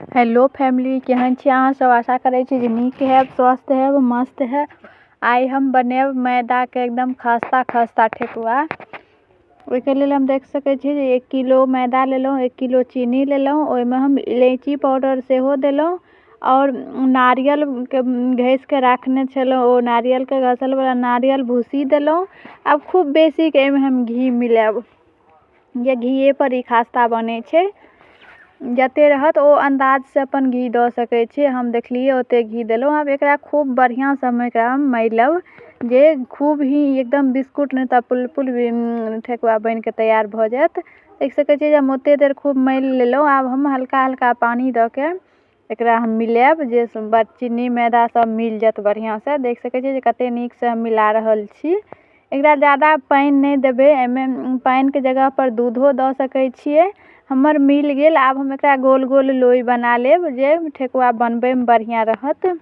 Hello family, केहन छी अहाँ सब? आशा करै छी जे नीक हैब, स्वस्थ हैब, मस्त हैब। आइ हम बनायब मैदाके एकदम खस्ता खस्ता ठेकुआ। ओहिके लेल हम देख सकै छी जे 1 किलो मैदा लेलहुँ, 1 किलो चीनी लेलहुँ, ओहिमे हम इलायची पाउडर सेहो देलहुँ आओर नारियलके घसिके राखने छलहुँ, ओ नारियलके घसलवला नारियल भूसी देलहुँ। आब खूब बेसीके एहिमे हम घी मिलायब, जे घीएपर ई खास्ता बनै छै। जतेक रहत ओ अन्दाजसँ अपन घी दऽ सकै छी। हम देखलियै ओतेक घी देलहुँ। आब एकरा खूब बढ़िआँसँ हम एकरा मलिब जे खूब ही एकदम बिस्कुट नहि तऽ पुल पुल ठेकुआ बनिकऽ तैयार भऽ जायत। देख सकै छियै जे हम ओतेक देर खूब मलि लेलहुँ। आब हम हल्का हल्का पानि दऽ कऽ एकरा हम मिलायब जे चीनी मैदा सब मिल जायत बढ़िआँसँ। देख सकै छियै जे कतेक नीकसँ हम मिला रहल छी। एकरा ज्यादा पानि नहि देबै, एहिमे पानिके जगहपर दूधो दऽ सकै छियै। हमर मिल गेल। आब हम एकरा गोल गोल लोइ बना लेब जे ठेकुआ बनबैमे बढ़िआँ रहत।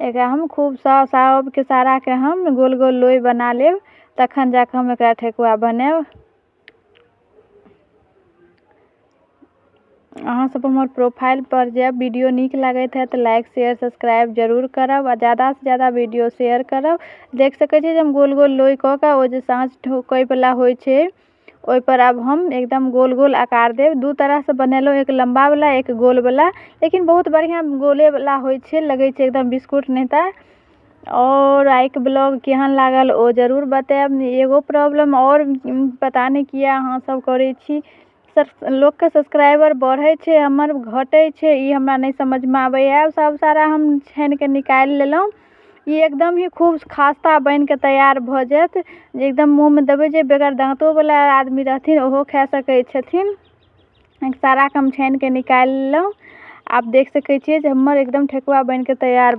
एकरा हम खूब सबके साराके हम गोल गोल लोइ बना लेब, तखन जाकऽ हम एकरा ठेकुआ बनायब। अहाँ सब हमर प्रोफाइलपर जायब, वीडियो नीक लागैत हैत तऽ लाइक शेयर सब्सक्राइब जरूर करब आ ज्यादासँ ज्यादा वीडियो शेयर करब। देख सकै छियै जे हम गोल गोल लोइ कऽ कऽ ओ जे साँच ठोकैवला होइ छै ओहिपर आब हम एकदम गोल गोल आकार देब। दू तरहसँ बनेलहुँ, एक लम्बावला एक गोलवला, लेकिन बहुत बढ़िआँ गोलेवला होइ छै, लगै छै एकदम बिस्कुट नहिता। आओर आइके ब्लॉग केहन लागल ओ जरूर बतायब। एगो प्रॉब्लम आओर पता नहि किए अहाँसब करै छी, लोकके सब्सक्राइबर बढ़ै छै, हमर घटै छै, ई हमरा नहि समझमे आबैए। सब सारा हम छानिकऽ निकालि लेलहुँ। ई एकदम ही खूब खास्ता बनिकऽ तैयार भऽ जायत जे एकदम मुँहमे देबै जे बगैर दाँतोवला आदमी रहथिन ओहो खा सकै छथिन। साराके हम छानिकऽ निकालि लेलहुँ। आब देख सकै छियै जे हमर एकदम ठेकुआ बनिकऽ तैयार।